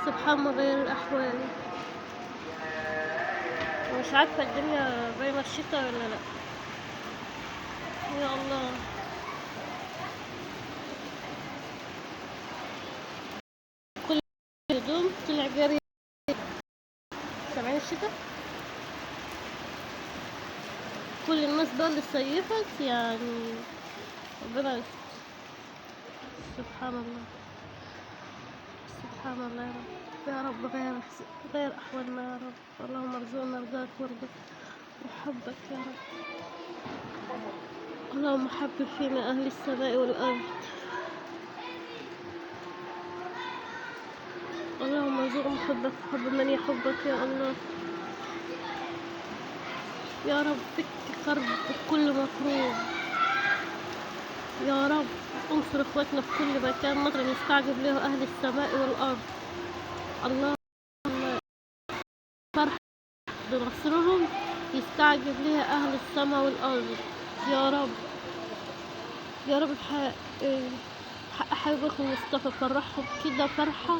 سبحان ما غير الأحوال. مش عارفة الدنيا باينة الشتا ولا لأ. يا الله. كل هدوم طلع جري. سامعين الشتا؟ كل الناس بقى اللي صيفت يعني، ربنا يستر. سبحان الله، سبحان الله. يا رب يا رب غير أحوالنا يا رب. اللهم ارزقنا رضاك وارضك وحبك يا رب. اللهم حبب فينا أهل السماء والأرض. اللهم ارزقنا حبك وحب من يحبك يا الله. يا رب فك كرب كل مكروه يا رب. انصر اخواتنا في كل مكان، مطر يستعجب له اهل السماء والارض. اللهم فرح بنصرهم يستعجب لها اهل السماء والارض يا رب. يا رب حق حبيبك المصطفى فرحهم كده فرحة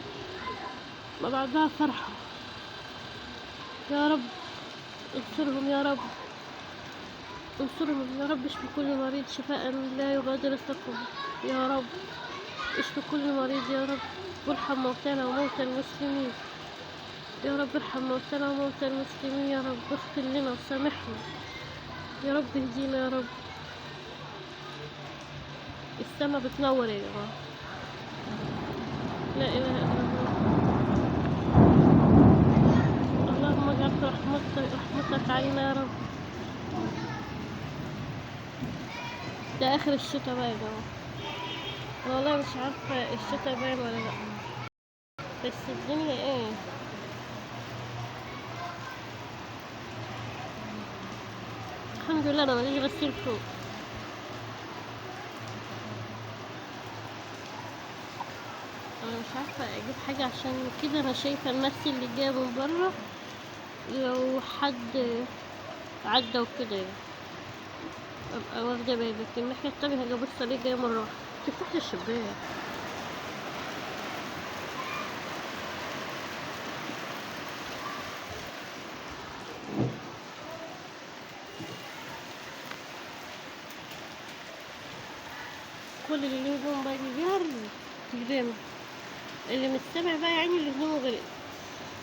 ما بعدها فرحة يا رب. انصرهم يا رب، انصرهم يا رب. اشفي كل مريض شفاء لا يغادر سقما يا رب. اشفي كل مريض يا رب، وارحم موتانا وموتى المسلمين يا رب. ارحم موتانا وموتى المسلمين يا رب. اغفر لنا وسامحنا يا رب، اهدينا يا رب. السما بتنور يا جماعة. لا إله إلا الله. اللهم اجعل رحمتك علينا يا رب. ده آخر الشتا بقى يا جماعة. أنا والله مش عارفة الشتا باين ولا لأ، بس الدنيا ايه. الحمد لله أنا ماليش غسيل فوق. أنا مش عارفة أجيب حاجة، عشان كده أنا شايفة الناس اللي جاية من برا لو حد عدى وكده يعني ابقى واخده بالي. لكن الناحية التانية هاجي ابص عليه جاي مرة واحدة. تفتحش الشباك. كل اللي هدوم بقى جري تجري. اللي مش سامع بقى يعني اللي هدومه غرقت.